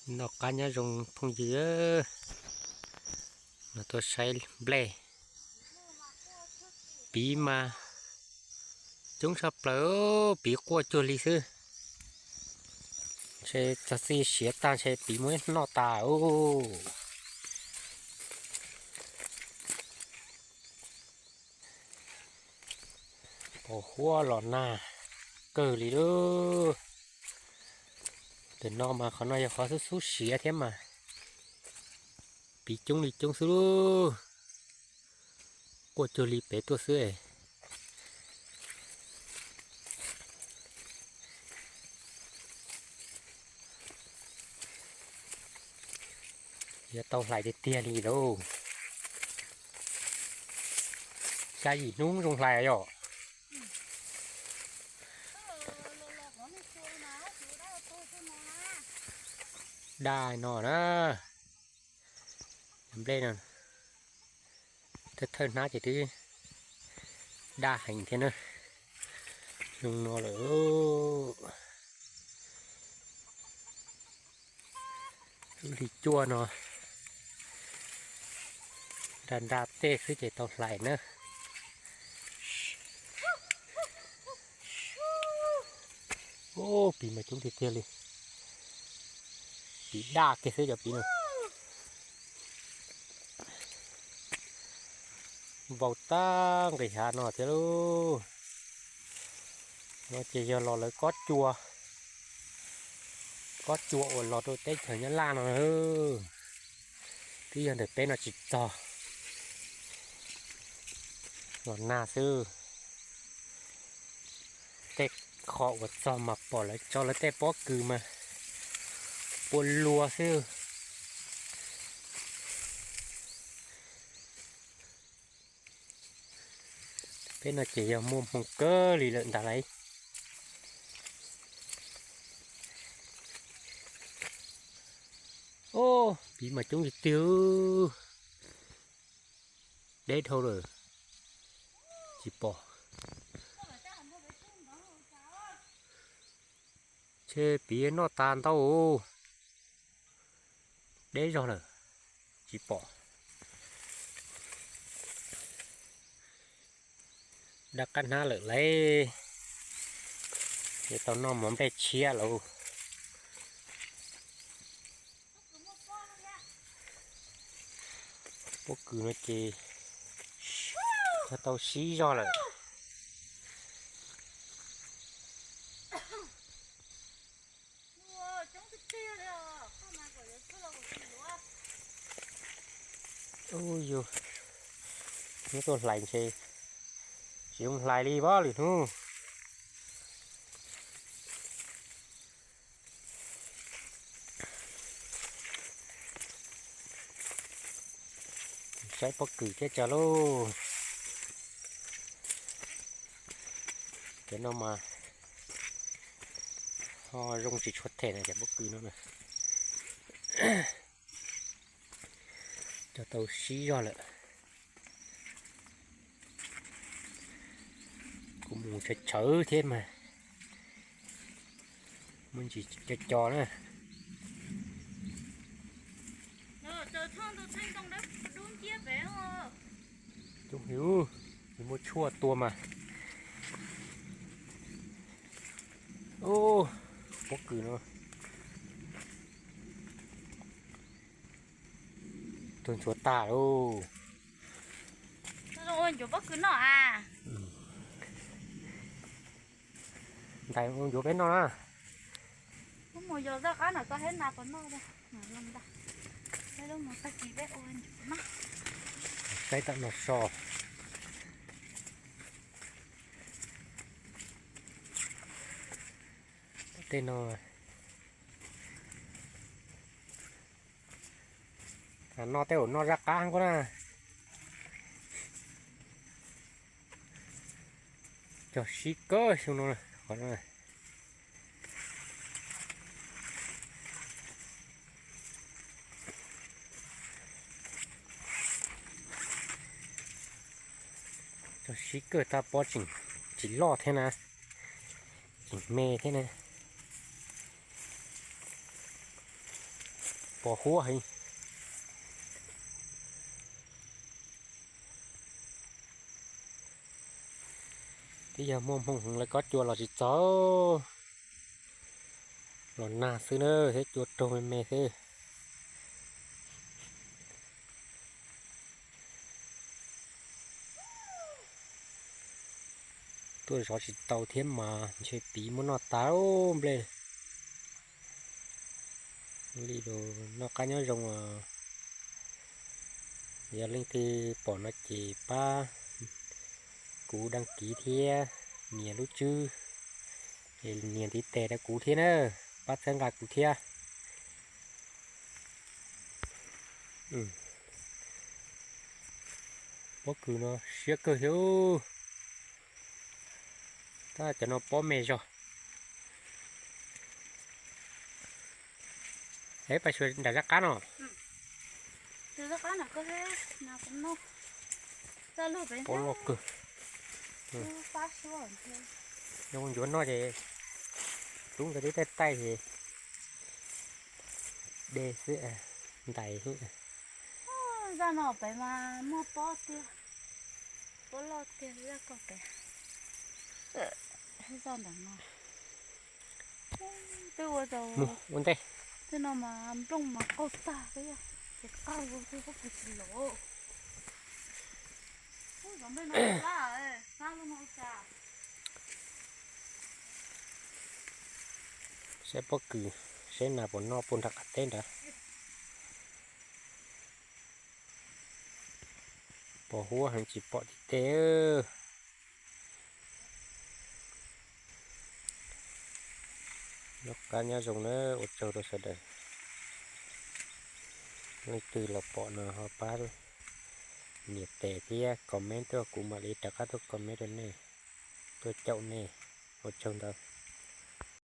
Noj qab nyob zoo phooj ywg, no tuaj saib nplej. Piv mas coob tshaj plaws, piv quaj cuag li xwb. Ntshe txog txij siav tag ntshe piv muab noj tas ub. Pos huab los nag kawg li lauj. Tam no mas qhov no yog qhov xub xub siav thiab mas piv coob li coob xwb lauj. Quaj cuag li pem tuaj xwb. Yuav tau hlais tiag tiag li lauj. Xya yim hnub zoo hlais yom. Daj no na, nplej no thawj thawj hnab ces twb daj heev thiab na. Zoo no lawm. Lub hli cuaj no nra nra tej xwb ces tau hlais na. Ub, piv mas coob tiag tiag li. Piv daj kiag xwb cov piv no. Vau tag nqis hav no thiab lauj. No ces yog los lawv kob cua, kob cua uas los rau teb chaws Nyab Laj no. Twb yog ntawm peb no tsis txog, los nag xwb. Tej qho uas txog mas pom lawv tso lawv tej pob kws mas pua luas xwb. Peb no ces yog muaj hmoo kawg li lawm ntag lauj. Ub, piv mas coob li tiag. Deb dhau lawm, tsis pom. Ntshe piv noj tas ntau, deb zog lawm, tsis pom. Daj qab hnab lawm lauj, yuav tau noj mov nplej tshiab lauj. Pob kws no ces yog tau sib zog lawm. Ub yus, hnub tuaj hlais ntshe tsis zoo hlais li pob lwm hnub. Saib pob kws thiab tso lauj. Cov no mas ho zoo tsis tshua them na cov pob kws no na. Cov tau sib zog lawm. Kuv mus tshawv tshawv thiab mas muaj ntsis co co na. Coob heev, muaj tshuaj tua mas. Ub, pob kws no tuag nchuav tag lauj. Ua ncuav pob kws noj a. Ntais ua ncuav peb noj na. Mus yos zaj qab no koj hab nas puas noj. Saib tam no so. Tej no noj tej zaum noj zaj qab koj na. Cog sib kawg xyoo no qhov no. Cog sib kawg tag pob tseem tsis loj thiab na, tseem me thiab na. Pos huab heev. Twb yog muaj hmoo heev lawv kob cua los tsis txog, los nag xwb na, thiab cua raug me me xwb. Tuaj zov tsis tau thiab mas ntshe piv muab noj tas nplej. Li noj qab nyob zoo os. Yog leej twg pom no ces pab kuv đăng ký thiab nias lub tswb, nias ntiv tes rau kuv thiab na, pab txhawb nqa kuv thiab. Pob kws no siab kawg thiab. Tab cov no pob me zog. Es pais xyuas nram zaj qab no. Pob loj kawg. Zoo ncuav noj ces rub nkawd lub taij taij ces de xwb, ntais xwb. Zaj no pem mas muaj pob tiag, pob loj tiag zaj ko pem. Zaj ntawm no twb ua rau, ua ntej, tej no mas nplooj mas qaug tag, ces qaug ua rau pob kws tsis los. Saib pob kws, saib nas puas noj puag nram qab teb nrad. Pos huab heev tsis pom tim tej. Noj qab nyob zoo na, ua tsaug rau sawv daws. Leej twg los pom no ho pab nias tes thiab comment tuaj kuv mam li rov qab tuaj comment rau nej, tuaj caum nej. Ua tsaug ntau.